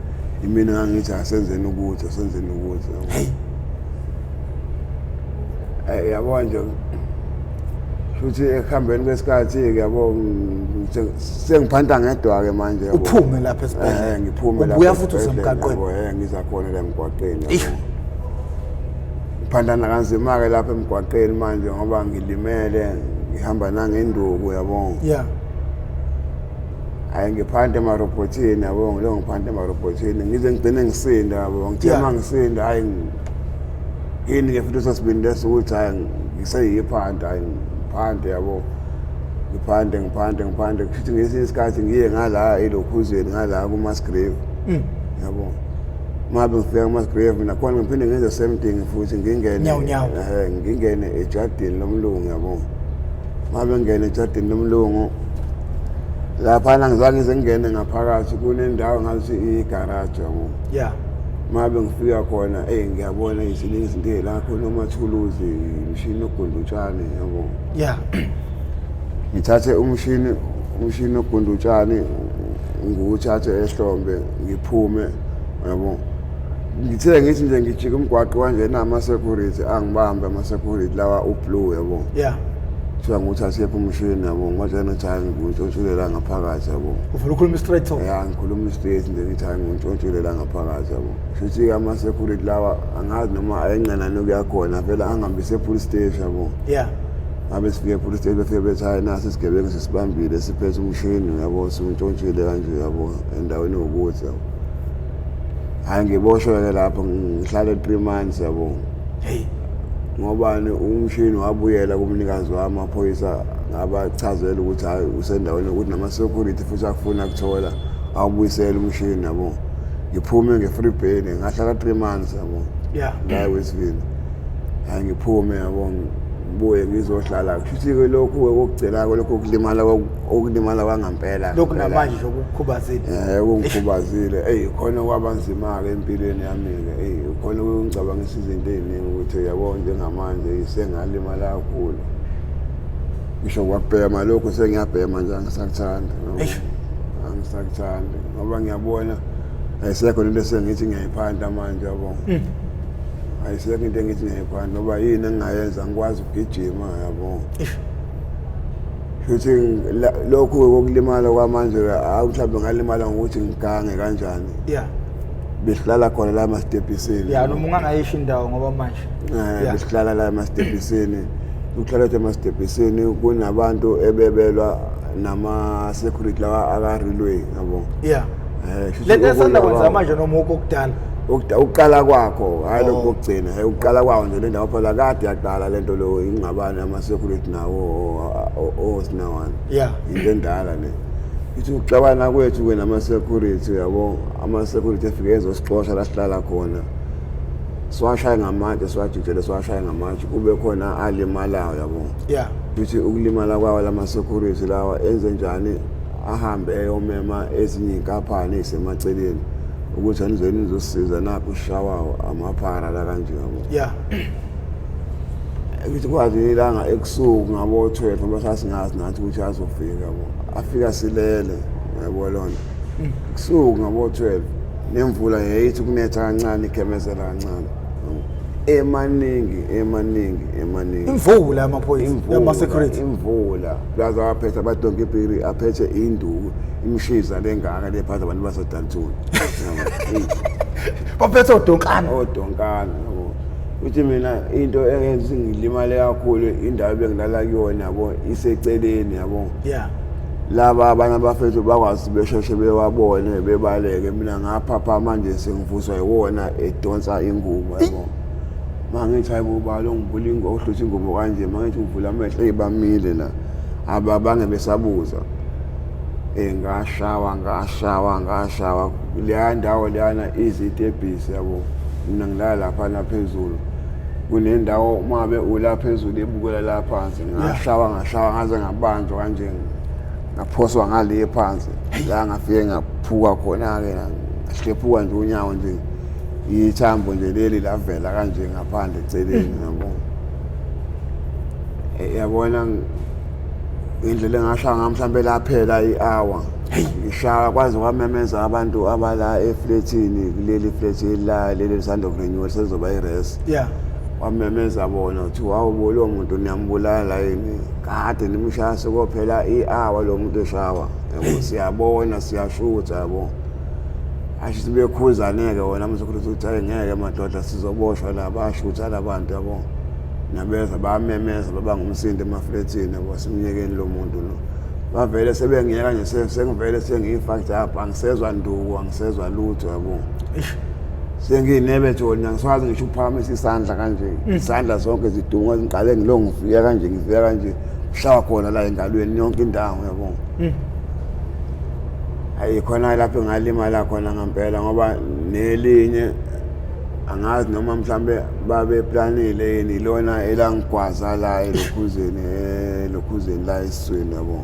imina ngangithi asenzeni ukuthi, asenzeni ukuthi. Hey. Yabo nje futhi ekuhambeni kwesikhathi yabo sengiphanta ngedwa-ke manje yabo. Uphume lapha esibhedlela. Ngiphume lapha Ubuya futhi esibhedlela, usemgaqweni. yabo, ngiza khona la emgwaqeni, Eish. yabo. Ngiphandana kanzima-ke lapha emgwaqeni manje ngoba ngilimele, ngihamba nangenduku yabo. Hayi ngiphante emarobhothini yabo, ngilo ngiphante emarobhothini ngize ngigcine ngisinda yabo. Ngithe uma ngisinda hayi yini-ke futhi sesibindi leso ukuthi hayi ngiseyiphanta, hayi ngiphante yabo. Ngiphante, ngiphante, ngiphante. Kushuthi ngesinye isikhathi ngiye ngala elokhuzeni, ngala kuma-mass grave. Yabo. Uma ngifika kuma-mass grave nakhona ngiphinde ngenze same thing futhi ngingene. Nyawo, nyawo. Ngingene ejardini lomlungu yabo. Uma ngingene ejardini lomlungu laphana ngizange ngize ngingene ngaphakathi, kunendawo ngathi igaraji yabo. Uma ngifika khona, ngiyabona iziningi izinto ey'la khona, amathuluzi, imishini yokugunda utshani yabo. Ngithathe umshini wokugunda utshani, ngiwuthathe ehlombe, ngiphume yabo. Ngithe ngithi nje ngijika umgwaqo kanjena, ama-security angibambe, ama-security lawa u-blue yabo. Kuthiwa ngiwuthathephi umshini, yabo. Ngibatshela ukuthi hhayi, ngiwuntshontshile la ngaphakathi, yabo. Uvele ukhuluma straight talk. Ya, ngikhuluma straight nje, ngithi hhayi, ngiwuntshontshile la ngaphakathi, yabo. Shuthi-ke ama-security lawa angazi noma ayenqena nokuya khona, vele angihambise e-police station, yabo. Ngabe sifike e-police station, befike bethi hhayi, nasi isigebengu sisibambile, siphethe umshini, yabo, siwuntshontshile kanje, yabo, endaweni ewukuthi, yabo. Hhayi, ngiboshwe-ke lapho, ngihlale 3 months, yabo. Hey. Ngobani umshini wabuyela kumnikazi wami, amaphoyisa ngabachazela ukuthi hhayi, usendaweni yokuthi nama-security futhi akufuna kuthola, awubuyisele umshini, yabo. Ngiphume nge-free bail, ngahlala 3 months, yabo, la eWestville. Hhayi, ngiphume, yabo, ngibuye ngizohlala. Kushuthi-ke lokhu kokugcina-ko lokhu okulimala, okulimala kwangampela. Lokhu namanje nje okukhubazile. Okungikhubazile, eyi, khona kwaba nzima-ke empilweni yami-ke. Eyi, khona kungicabangisa izinto ey'ningi ukuthi, yabo, njengamanje sengalimala kakhulu. Ngisho kwakubhema lokhu, sengiyabhema nje, angisakuthandi, yabo. Eish. Angisakuthandi ngoba ngiyabona ayisekho lento esengithi ngiyayiphanda manje, yabo. Ayisekho into engithi ngiyayiphanda, ngoba yini engingayenza? Ngikwazi ukugijima, yabo. Eish. Futhi lokhu kokulimala kwamanje, hawu, mhlawumbe ngalimala ngokuthi ngigange kanjani. Besihlala khona la emastebhisini. Ya, noma ungangayisho indawo ngoba manje. Besihlala la emastebhisini, ukuhlala ethu emastebhisini kunabantu ebebelwa nama-security lawa aka-railway, yabo. Shuthi Lento esanda ukulwa kwenza kwawo. manje noma okokudala? Ukuqala kwakho, hhayi lokhu Oh. kokugcina. Ukuqala kwawo nje le ndawo phela kade yaqala le nto lo, ingxabano yama-security nawo osinawana. Into endala le. Ithi ukuxabana kwethu-ke nama-security, yabo, ama-security efike ezosixosha la sihlala khona, siwashaye ngamatshe, siwajijele, siwashaye ngamatshe, kube khona alimalayo, yabo. Futhi ukulimala kwawo lama-security lawa enze njani? Ahambe eyomema ezinye iy'nkampani ey'semaceleni ukuthi anizweni nizosisiza, nakhu sishawawo amaphara la kanje, yabo. Ukuthi kwazi ilanga ebusuku ngabo-12, ngoba sasingazi nathi ukuthi azofika, yabo. Afika silele, yabo, loo nto. Kusuku ngabo-12, nemvula yayithi ukunetha kancane, igemezela kancane, yabo. Emaningi, emaningi, emaningi. Imvula yamaphoyisa? Imvula. Yama-security. Imvula, plus awaphethe abadonke ipiri, aphethe induku, imishiza lengaka lephatha abantu baseDalton. Baphethe odonkana. Odonkana, yabo. Uthi mina into engenza ngilimale kakhulu, indawo ebengilala kuyona, yabo, iseceleni, yabo. Laba abanye abafethu bakwazi besheshe bewabone, bebaleke. Mina ngaphapha manje, sengivuswa yiwona edonsa ingubo, yabo. Mangithi hayi bo, balo ngivula ingubo, ohlutha ingubo kanje. Mangithi ngivula amehlo, eyibamile la, ababange besabuza. Ngashawa, ngashawa, ngashawa. Leya ndawo leyana izitebhisi, yabo. Mina ngilala laphana phezulu, kunendawo uma ngabe ula phezulu ebukela la phansi. Ngashawa, ngashawa, ngaze ngabanjwa kanje, ngaphoswa ngale phansi la, ngafike ngaphuka khona-ke, ngahlephuka nje unyawo nje, ithambo nje leli lavela kanje ngaphandle eceleni, yabo. Yabona indlela engashaya ngayo, mhlawumbe laphela i-hour ngishaya, kwaze kwamemeza abantu abala efletini, kuleli flethi la, leli lisanda kurenewa, selizoba i-res. Wamemeza bona ukuthi wawubo, lo muntu niyambulala yini? Kade nimshaya sekophela i-hour lo muntu eshawa, yabo. Siyabona, siyashutha, yabo. Asho sibekhuzane-ke wona ama-security ukuthi hayi, ngeke madoda, sizoboshwa la, bayashutha la bantu, yabo. Nabeza bayamemeza, baba ngumsindo emafletini, yabo, simyekeni lo muntu lo. Bavele sebengiyeka nje, sengivele sengiyi-fucked up, angisezwa nduku, angisezwa lutho, yabo. Sengiyinebe joni, angiswazi ngisho ukuphakamisa isandla kanje, isandla sonke zidunga, ngiqale ngilo ngifika kanje, ngifika kanje, kushawa khona la engalweni, yonke indawo, yabo. Hayi, khona lapho engalimala khona ngempela, ngoba nelinye angazi noma mhlambe babeplanile yini, ilona elangigwaza la elokhuzeni la esiswini, yabo.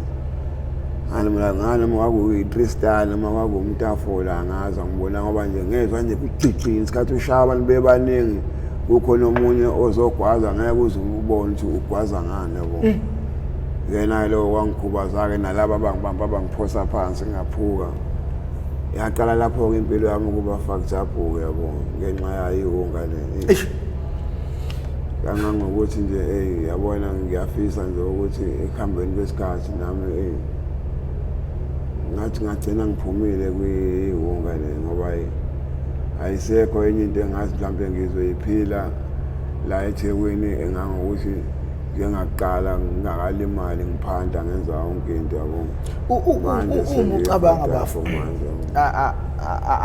Ngani mina ngani, noma kwakuyi-three star noma kwakuwumtafula, angazi, angibona ngoba nje ngezwa nje kucici isikhathi ushaya abantu bebaningi, kukhona omunye ozogwaza, ngeke uze ubone ukuthi ugwaza ngani, yabo. Yena lo wangikhubaza-ke, nalaba abangibamba bangiphosa phansi, ngaphuka. Yaqala lapho-ke impilo yami ukuba fucked up-ke, yabo, ngenxa yayo iwunga le. Eish. Kangangokuthi nje eyi yabona ngiyafisa nje ukuthi ekuhambeni kwesikhathi nami eyi ngathi ngagcina ngiphumile kwiwunga le ngoba ayisekho enye into engathi mhlawumbe ngizoyiphila la eThekwini engangokuthi njengakuqala ngingakalimali ngiphanda ngenza yonke into yabo. Manje uma ucabanga bafo manje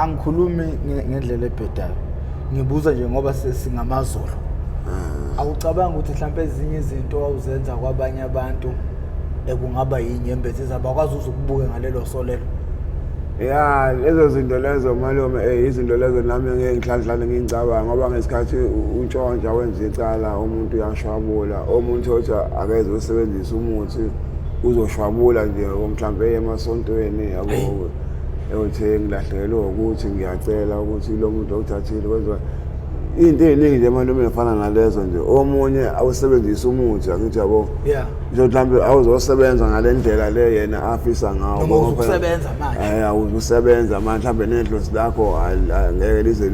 angikhulumi ngendlela ebhedayo, ngibuza nje ngoba singamaZulu. Awucabanga ukuthi mhlawumbe ezinye izinto owawuzenza kwabanye abantu ekungaba yinyembezi zabakwazi uzukubuke ngalelo so lelo? Ya, lezo zinto lezo malume, izinto lezo nami ngeke ngihlale ngicabanga ngoba ngesikhathi untshontsha wenza icala umuntu uyashwabula, omuntu othi akeze usebenzisa umuthi uzoshwabula nje mhlawumbe emasontweni yabo, eyothi ngilahlekelwe ukuthi ngiyacela ukuthi lo muntu okuthathile kwenziwa into ey'ningi nje malume efana nalezo nje. Omunye awusebenzisa umuthi angithi yabo, nje mhlawumbe awuzosebenza ngale ndlela le yena afisa ngawo. Noma uzokusebenza manje. Awuzusebenza manje mhlawumbe nedlozi lakho ngeke lize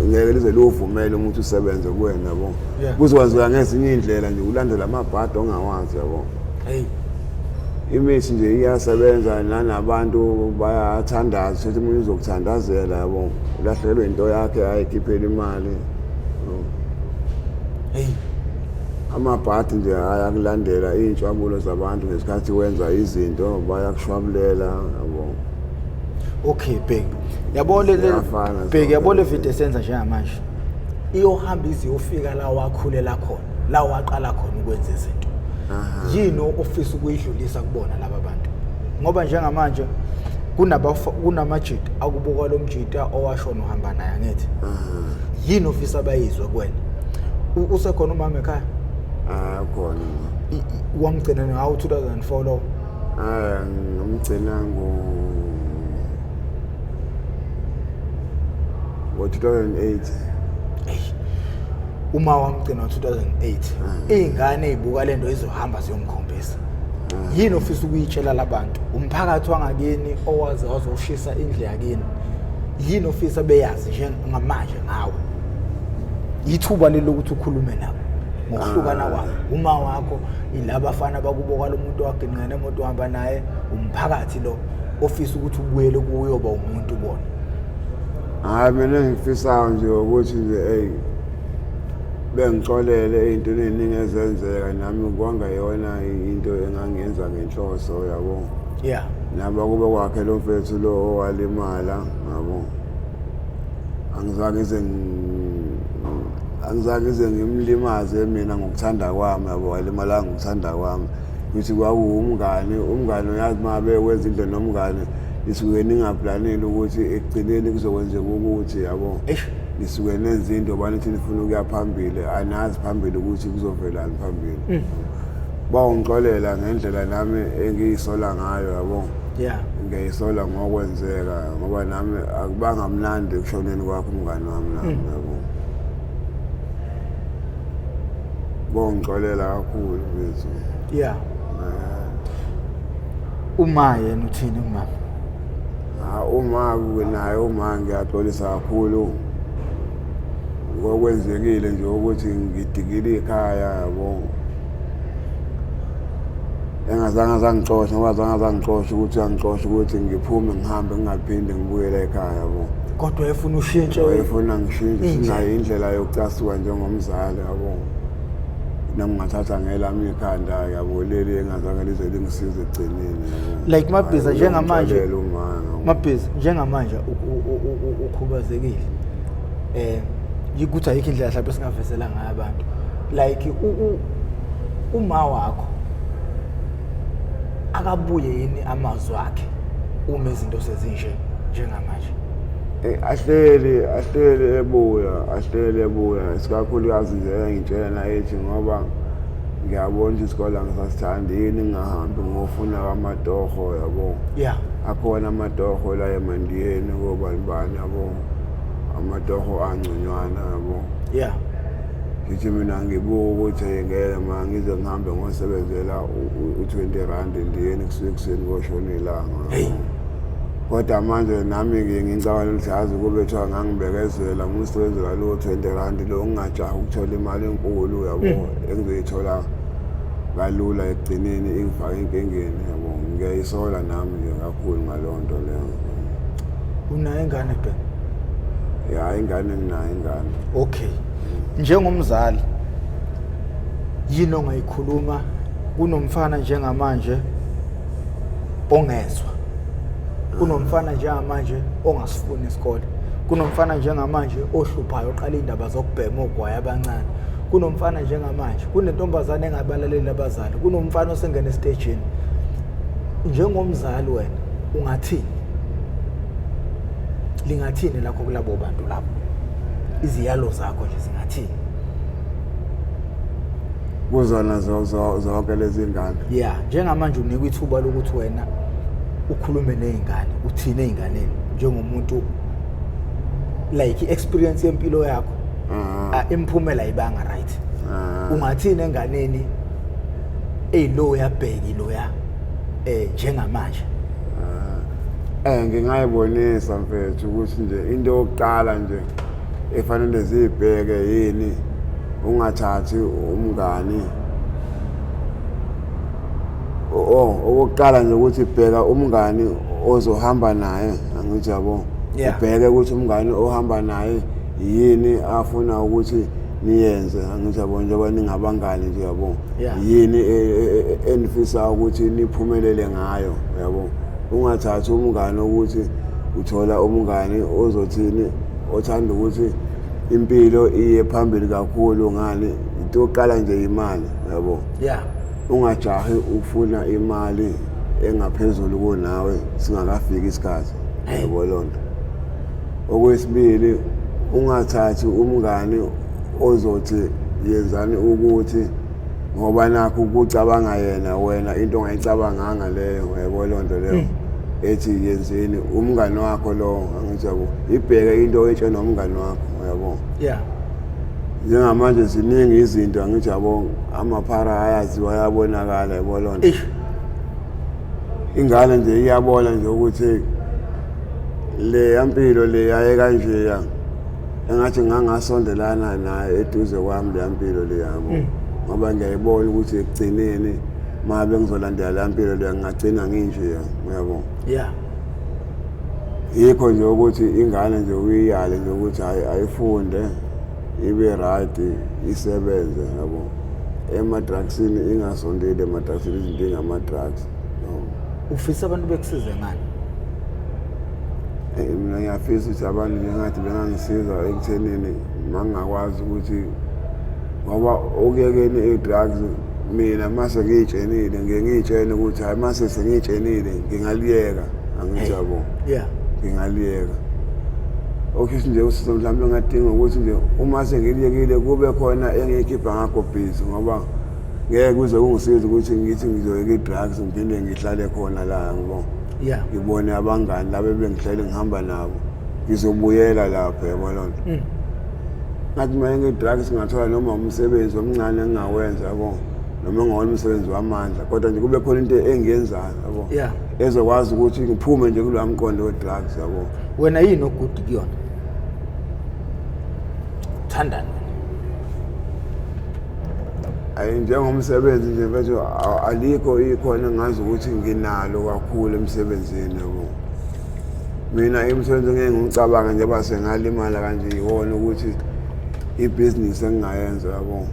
ngeke lize liwuvumele ukuthi usebenze kuwena yabo. Kuzokwaziwa ngezinye iy'ndlela nje ulandela amabhadi ongawazi yabo. Imithi nje iyasebenza nanabantu bayathandaza, ukuthi umuntu uzokuthandazela yabo, ulahlekelwe into yakhe ayikhiphele imali. Amabhadi nje ayakulandela iy'ntshabulo zabantu ngesikhathi wenza izinto bayakushwabulela yabo. Okay Bheki, yabo le Bheki, yabo le video esenza njengamanje iyohamba iziyofika la wakhulela khona, la waqala khona ukwenza izinto. Yini ofisa ukuyidlulisa kubona laba bantu? Ngoba njengamanje kunamajita akubuka lo mjita owashona uhamba naye angithi. Yini ofisa bayizwe kuwena? Usekhona umama ekhaya? Khona. Wamgcina ngawo 2004 lo? Ngimgcina ngo 2008. Uma wamgcina ngo-2008, iy'ngane ey'buka le nto izohamba ziyomkhombisa. Yini ofisa ukuyitshela labantu? Umphakathi wangakini owaze wazoshisa indlu yakini, yini ofisa beyazi njengamanje ngawe? Ithuba leli lokuthi ukhulume nabo ngokuhlukana kwabo. Uma wakho ilabafana bakubo kwalo muntu owaginqene emoto uhamba naye, umphakathi lo ofisa ukuthi ubuyele kuyoba umuntu bona. Hayi, mina engifisayo nje ukuthi nje eyi bengixolele ey'ntweni ey'ningi ezenzeka nami kwangayona into engangiyenza ngenhloso yabo. Naba kube kwakhe lo mfethu lo owalimala yabo. Angizange ngize ngimlimaze mina ngokuthanda kwami yabo, walimala ngokuthanda kwami. Ukuthi kwakuwumngani, umngani uyazi uma bekwenza into nomngani nisuke ningaplanile ukuthi ekugcineni kuzokwenzeka ukuthi yabo. Nisuke nenza into ngoba nithi nifuna ukuya phambili, anazi phambili ukuthi kuzovelani phambili. Bawungixolela ngendlela nami engiyisola ngayo yabo. Ngiyayisola ngokwenzeka ngoba nami akubanga mnandi ekushoneni kwakho umngani wami nami yabo. Bawungixolela kakhulu mfethu. Uma yena uthini kumama? Uma naye uma ngiyaxolisa kakhulu ngokwenzekile nje ukuthi ngidikile ikhaya yabo. Engazange azangixosha ngoba azange azangixosha ukuthi uyangixosha ukuthi ngiphume ngihambe ngingaphinde ngibuyele ekhaya yabo. Kodwa efuna ushintshe. Efuna ngishintshe, sinayo indlela yokucasuka njengomzali yabo. Nami ngathatha ngelami ikhanda yabo leli engazange lize lingisize ekugcineni yabo. Like Mabhiza njengamanje, Mabhiza njengamanje ukhubazekile. Yikuthi ayikho indlela mhlawumbe singavezela ngayo abantu. Like uma wakho akabuye yini amazwi akhe uma izinto sezinje njengamanje? Ahleli ebuya, ahleli ebuya isikakhulukazi nje engitshela ethi ngoba ngiyabona ukuthi isikole angisasithandi yini ngingahambi ngofuna amatoho yabo. Akhona amatoho la emandiyeni kobani bani yabo, amatoho angconywana yabo. Ngithi mina ngibuka ukuthi ngeke ma ngize ngihambe ngosebenzela u-20 rand endiyeni kusuke ekuseni koshona ilanga. Kodwa manje nami ngiye ngicabanga ukuthi yazi kube kuthiwa ngangibekezela ngisebenzela lowo 20 rand lo, ngingajahi ukuthola imali enkulu, yabo, engizoyithola kalula ekugcineni ingifake enkingeni, yabo. Ngiyayisola nami nje kakhulu ngaleyo nto leyo. Unayo ingane, Bheka? Ya, ingane, nginayo ingane. Okay, njengomzali yini ongayikhuluma kunomfana njengamanje ongezwa, kunomfana njengamanje ongasifuni isikole, kunomfana njengamanje ohluphayo oqala iy'ndaba zokubhema ogwayi abancane, kunomfana njengamanje kunentombazane engabalaleli abazali, kunomfana osengena esitejini? Njengomzali wena ungathini, lingathini lakho kulabo bantu labo? Iziyalo zakho nje zingathini? Kuzona zonke lezi ngane? Ya, njengamanje unikwa ithuba lokuthi wena ukhulume ney'ngane, uthini ey'nganeni njengomuntu, like i-experience yempilo yakho, imiphumela ayibanga right? Ungathini enganeni eyiloya bheki loya njengamanje? Ngingayibonisa mfethu ukuthi nje into yokuqala nje efanele zibheke yini, ungathathi umngani. Oh, okokuqala nje ukuthi bheka umngani ozohamba naye, angithi yabo? Ubheke ukuthi umngani ohamba naye yini afuna ukuthi niyenze, angithi yabo, njengoba ningabangani nje, yabo? Yini enifisa ukuthi niphumelele ngayo, yabo? Ungathathi umngani ukuthi uthola umngani ozothini, othanda ukuthi impilo iye phambili kakhulu ngani. Into yokuqala nje imali, yabo? Ungajahi ukufuna imali engaphezulu kunawe singakafiki isikhathi, yabo loo nto. Okwesibili, ungathathi umngani ozothi yenzani ukuthi ngoba nakho kucabanga yena, wena into ongayicabanganga leyo, yabo loo nto leyo ethi yenzeni. Umngani wakho lowo, angithi yabo, ibheke into oyitshelwa umngani wakho, yabo? Njengamanje ziningi izinto, angithi yabo, amaphara ayaziwa, ayabonakala, yabo loo nto. Ingane nje iyabona nje ukuthi le yampilo le yaye kanjeya, engathi ngangasondelana naye eduze kwami le yampilo le, yabo, ngoba ngiyayibona ukuthi ekugcineni uma bengizolandela le yampilo le ngingagcina nginjeya, uyabo? Yikho nje ukuthi ingane nje uyiyale nje ukuthi hayi, ayifunde, ibe right, isebenze, yabo, ema-drugsini ingasondeli, ema-drugsini, izinto engama-drugs, no. Ufisa abantu bekusize ngani? Mina ngiyafisa ukuthi abantu njengathi bengangisiza ekuthenini mangingakwazi ukuthi, ngoba okuyekeni i-drugs mina mase ngiyitshenile, ngiye ngiyitshene ukuthi hayi, mase sengiyitshenile ngingaliyeka, angithi yabo? Ngingaliyeka. Okusho nje usizo mhlawumbe engadinga ukuthi nje uma sengiliyekile kube khona engiyikhipha ngakho busy, ngoba ngeke kuze kungisize ukuthi ngithi ngizoyeka i-drugs ngiphinde ngihlale khona la, ngibo ngibone abangani laba ebengihlele ngihamba nabo, ngizobuyela lapho, yabo loo nto. Ngathi uma ngi-drugs ngathola noma umsebenzi omncane engingawenza, yabo, noma engawona umsebenzi wamandla, kodwa nje kube khona into engiyenzayo, yabo, ezokwazi ukuthi ngiphume nje kulowa mqondo we-drugs, yabo. Wena yini o-good kuyona? Thandani wena? Ayi, njengomsebenzi nje mfethu, alikho ikhona engazi ukuthi nginalo kakhulu emsebenzini, yabo. Mina imisebenzi engeke ngiwucabange njengoba sengalimala kanje iwona ukuthi ibhizinisi engingayenza, yabo,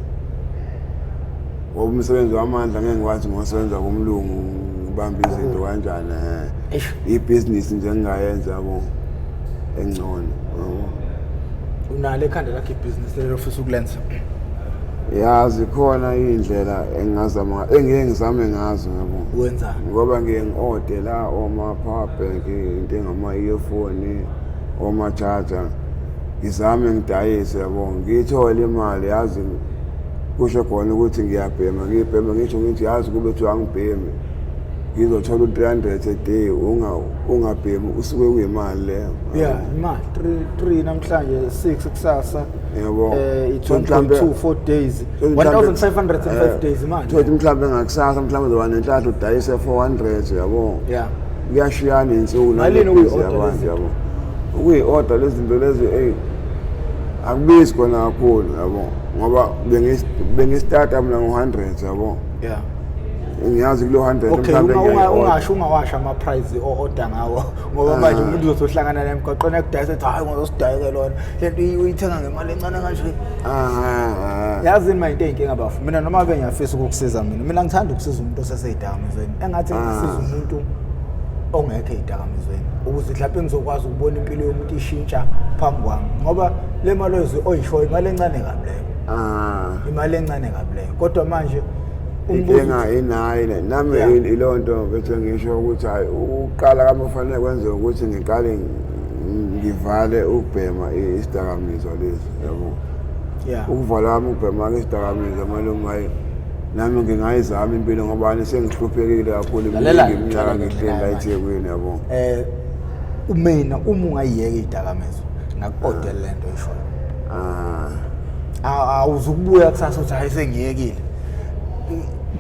ngoba umsebenzi wamandla ngeke ngikwazi ngosebenza kumlungu ngibambe izinto kanjani. Ibhizinisi nje engingayenza, yabo, engcono, yabo. Unalo ekhanda lakho ibhizinisi lelo ofisa ukulenza? Yazi khona iy'ndlela engingazama, engike ngizame ngazo, yabo. Wenzani? Ngoba ngiye ngi-ode la oma-power bank, into engama-earphone, oma-charger, ngizame ngidayise, yabo, ngiyithole imali. Yazi kusho khona ukuthi ngiyabhema, ngiyibhema, ngisho ngithi yazi kube kuthiwa angibhemi ngizothola u-300 a day, ungabhemi, usuke kuyimali leyo. Yeah, imali 3 3 namhlanje, 6 kusasa. Yabo. I 1.2 4 days, 1505 days imali. Thothi mhlawumbe ngakusasa mhlawumbe uzoba nenhlanhla udayise 400, yabo. Kuyashiyana iy'nsuku Malini nalezi ukuyi-order yabantu, lezi yabo. Ukuyi-order lezi zinto lezi, eyi, akubizi khona kakhulu, yabo, ngoba bengistarta mina ngo-100, yabo. Yeah. Ngiyazi kulo 100 Okay, mhlawumbe ngiyayi-order. Ungasho ungawasho ama-price o-order ngawo, ngoba manje umuntu uzohlangana naye emgwaqweni akudayisa ethi hhayi, ungazosidayeke lona le nto uyithenga ngemali encane kanje. Ah, ah. Yazini ma into eyinkinga bafu, mina noma be ngiyafisa ukukusiza, mina ngithanda ukusiza umuntu osesey'dakamizweni, engathi ngisiza umuntu ongekho ey'dakamizweni, ukuze mhlawumpe ngizokwazi ukubona impilo yomuntu ishintsha phambi kwami, ngoba le mali oyishoyo imali encane kabi leyo. Ah. Imali encane kabi leyo, kodwa manje umbuzo Inkinga inayi nami. Yeah. Ileyo nto bese ngisho ukuthi hayi, ukuqala kwami kufanele kwenze ukuthi ngiqale ngivale ukubhema isidakamizwa lesi, yabo. Ukuvala kwami ukubhema-ke isidakamizwa, malume, hayi, nami ngingayizama impilo, ngoba sengihluphekile kakhulu. Lalela, Iminingi iminyaka ngitshela ngihleli la mina eThekwini, yabo. Mina uma ungayiyeka iy'dakamizwa, ngaku-odela le nto oyishoyo. Ah. Awuzukubuya kusasa uthi hayi, sengiyekile.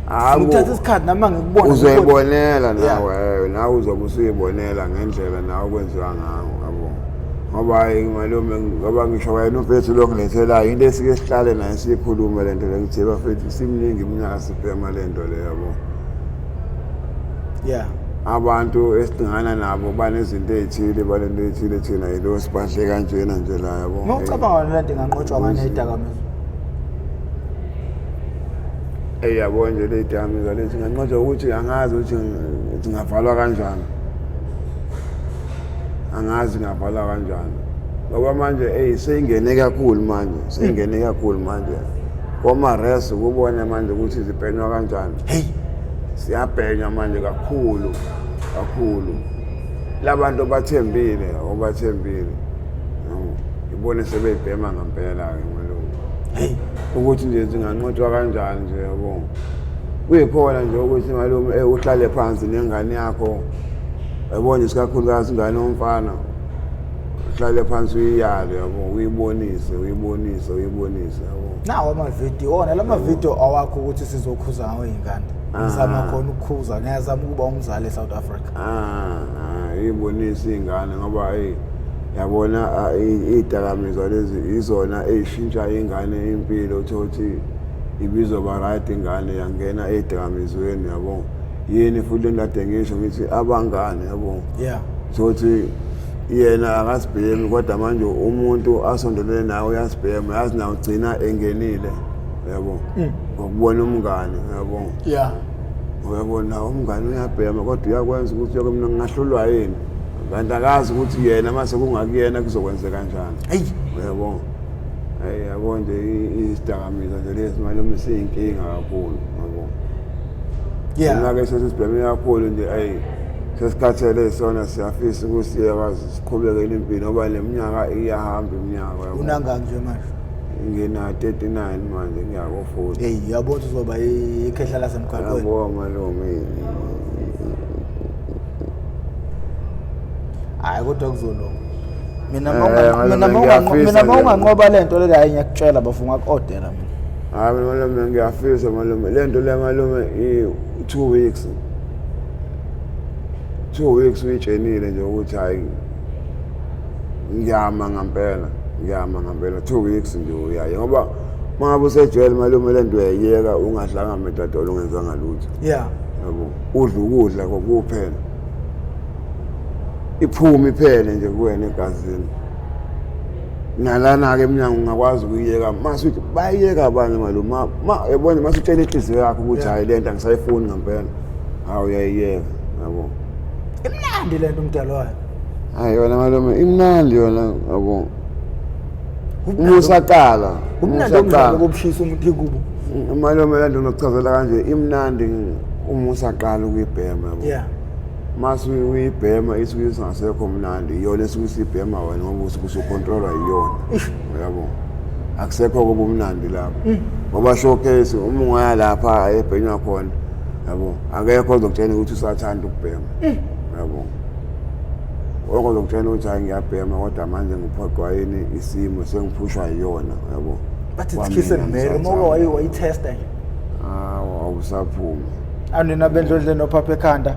Hawu. Uthatha isikhathi nami ngikubona. Uzoyibonela Yeah. nawe, nawe uzobe usuyibonela ngendlela nawe kwenziwa ngayo, yabo, ngoba hayi malume, ngoba ngisho wena umfethu lo ngilethelayo into esike sihlale naye siyikhulume le nto le, ngithi bafethu, simningi iminyaka sibhema le nto le, yabo. Abantu esidingana nabo banezinto ey'thile, banento ey'thile, thina yilo sibadle kanjena nje la, yabo. Uma ucabanga wena, le nto inganqotshwa ngani ey'dakamizwa? Eyi, yabo nje, le dakamizwa lezi nganqotshwa ukuthi angazi ukuthi zingavalwa kanjani, angazi ingavalwa kanjani, ngoba manje eyi, seyingene kakhulu manje, seyingene kakhulu manje koma-res, ukubone manje ukuthi zibhenywa kanjani. Hey. Siyabhenywa manje kakhulu kakhulu, labantu bathembile, obathembile, yabo, ibone sebeyibhema ngampela-ke malume. Hey. Ukuthi nje zinganqotshwa kanjani nje, yabo, kuyikhona nje ukuthi malume, uhlale phansi nengane yakho, yabo nje, isikakhulukazi ingane yomfana, uhlale phansi uyiyale, yabo, uyibonise, uyibonise, uyibonise, yabo. Nawo amavidiyo wona la mavidiyo awakho ukuthi sizokhuza ngawo iy'ngane, ngizama khona ukukhuza, ngiyazama ukuba umzali e-South Africa. Ah, ah, uyibonise iy'ngane, ngoba eyi, yabona, iy'dakamizwa lezi izona ey'shintsha ingane impilo. Uthole ukuthi ibizoba right ingane, yangena ey'dakamizweni, yabo. Yini futhi le nto kade ngisho ngithi abangane, yabo, thothi yena akasibhemi, kodwa manje umuntu asondelene nawe uyasibhema, yazi, nawe ugcina engenile, yabo, ngokubona umngane, yabo. Uyabona, umngane uyabhema, kodwa uyakwenza ukuthi yoke, mina ngingahlulwa yini? Kanti akazi ukuthi yena mase kungakuyena kuzokwenze kanjani. Eyi. Uyabo, hey, yabo nje, isidakamizwa nje lesi, malume, siyinkinga kakhulu, yabo. Mina-ke sesisibheme kakhulu nje, ayi, sesikhathele sona, siyafisa ukusiyeka siqhubekele impilo, ngoba le minyaka iyahamba iminyaka, yabo. Unangaki nje manje? Ngina-39 manje, ngiyako-40. Eyi, uyabona ukuthi uzoba ikhehla lasemgwaqweni. Yabo malume. Hhayi, kodwa kuzolunga. Mina Malume, mina ngiyafisa mina ma nje. unganqoba le nto le, hhayi, ngiyakutshela bafu, ngaku-odela mina. Hayi malume, ngiyafisa malume, le nto le malume, i-2 weeks, 2 weeks uyitshenile nje ukuthi hayi, ngiyama ngampela, ngiyama ngampela, 2 weeks nje uyaye, ngoba uma ngabe usejele malume, le nto uyayiyeka, ungadlanga metadolo, ungenzanga lutho. Yabo, udla ukudla kokuphela, iphume iphele nje kuwena egazini. Nalana-ke emnyango ungakwazi ukuyiyeka mase uthi bayiyeka abanye malume, ma yabona, mase utshela inhliziyo yakho ukuthi hhayi, le nto angisayifuni ngampela, hawu, uyayiyeka, yabo. Imnandi le nto, umdalo wayo. Hayi yona malume, imnandi yona, yabo, uma usaqala. Umnandi omdlalo kokushisa umuntu ikubo. Malume, le nto nginokuchazela kanje, imnandi uma usaqala ukuyibhema, yabo. Mase uyibhema, isuke isingasekho mnandi iyona, esuke isibhema wena, ngoba usuke usukhontrolwa yiyona, uyabo. Akusekho kobumnandi lapho, ngoba showcase uma ungaya lapha ebhenywa khona, yabo, akekho ozokutshela ukuthi usathanda ukubhema, yabo. Wonke ozokutshela ukuthi hayi, ngiyabhema, kodwa manje ngiphoqwa yini isimo, sengiphushwa yiyona, yabo. Bathi it's kiss and marry, uma uke wayithesta nje. Hawu, awusaphumi. Anina bendlondleni ophapha ekhanda.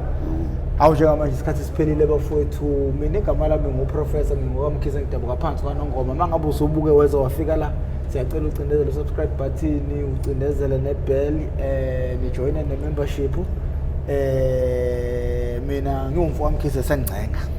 Awu, njengamanje isikhathi siphelile, bafowethu. Mina igama lami nguProfessor, ngingokaMkhize, ngidabuka phansi kwaNongoma. Uma ngabe usubuke weze wafika la, siyacela ucindezele u-subscribe button, ucindezele ne-bell, nijoyine ne-membership. Mina ngiwumfo kaMkhize, sengingcenga.